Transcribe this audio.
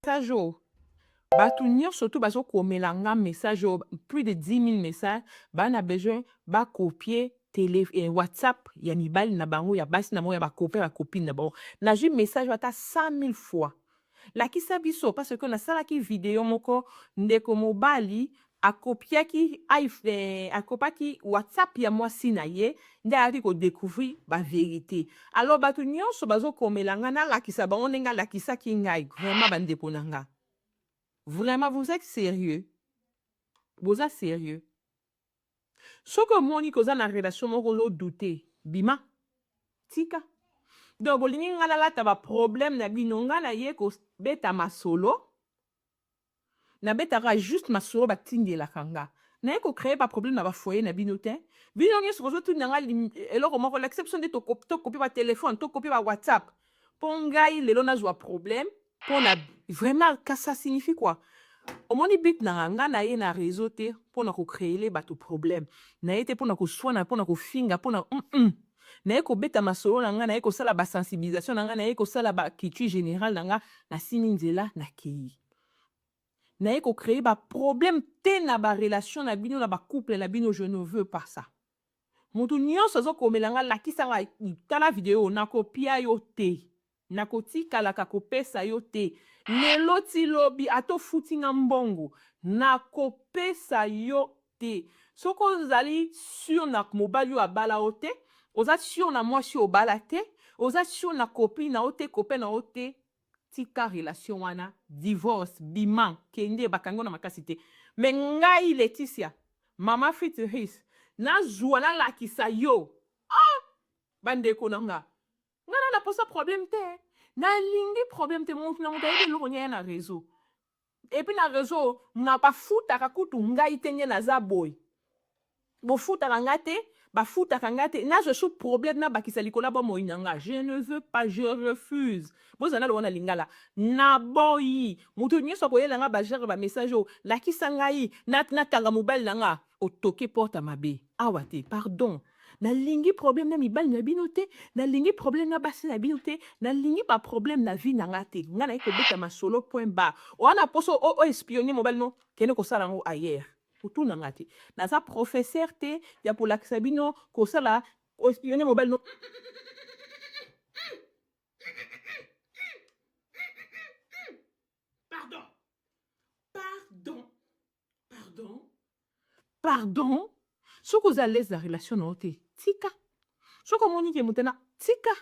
Message oyo bato nyonso tu bazokomela nga message oyo, plus de 10 000 messages, baa na besoin bakopie tele WhatsApp ya mibali na bango, ya basi na bango, ya bacopain, bacopine na bango. Nazwi message oyo ata 100 000 fois: lakisa biso, parce que nasalaki video moko, ndeko mobali akopiaki, akopaki WhatsApp ya mwasi na ye, nde ayaki kodécouvrir bavérité. Alors bato nyonso bazokomela nga nalakisa bango ndenge alakisaki ngai. Vraiment, bandeko na nga, vraiment, vous êtes sérieux? Boza sérieux? Soki omoni koza na relation moko ozodouter, bima, tika. Donc bolingi ngai nalata baproblème na bino? Ngai naye kobeta masolo, nabetaka juste masolo batindelaka nga. Naye kocréer baproblème na bafoyer na bino te. Bino nyonso bozotunda nga eloko moko: lakisa biso nde tokopie batelefone, tokopie baWhatsApp, mpo ngai lelo nazwa problème mpona. Vraiment, ka ça signifie quoi? Omoni, but na nga na ye na réseau te mpona kocréer bato problème na ye te, mpona koswana, mpona kofinga, mpona Naye kobeta masolo na ngai, naye kosala basensibilisation na ngai, naye kosala baculture générale na nga. Nasimi nzela, nakei. Naye kocréer baproblème te na barelation na bino, na bacouple na bino. Je ne veux pas ça. Moto nyonso azokomela nga: lakisa nga, tala video, nakopia yo te, nakotikalaka kopesa yo te. Lelo ti lobi, ata ofuti nga mbongo, nakopesa yo te. Soki ozali sûr na mobali oyo abala yo te, oza sûr na mwasi oyo obala te, oza sûr na copine na yo te, copain na yo te, tika relation wana, divorce, bima, kende. Bakangi yo na makasi te. Me ngai Leticia, mama Fitiris, nazwa nalakisa yo. Ah! Bandeko na nga, nga na naposa problème te, nalingi problème te. Motu na moto ayebi eloko nia ya na réseau. Et puis na réseau na bafutaka kutu ngai te. Nde naza boye, bofutaka nga te, bafutaka nga te. Nazwa su problème nabakisa likolo ya bomoi na nga? Je ne veux pas, je refuse. Bozala naloba na lingala, naboyi. Moto nyonso akoyela nga bagere bamessage oyo: lakisa ngai, natanga mobali na nga, otoke porte mabe awa te. Pardon, nalingi problème na mibali na bino te, nalingi problème na basi na bino te, nalingi baproblème na vie na nga te. Nga naye kobeta masolo, point barre. Wana poso oespionner mobali no, kende kosala yango ailleurs, kotuna nga te. Naza professeur te ya kolakisa bino kosala oespionner mobali no. Pardon, pardon, pardon, pardon. Soki oza à l'aise na relation na yo te, tika. Soki omoni ke moto na, tika.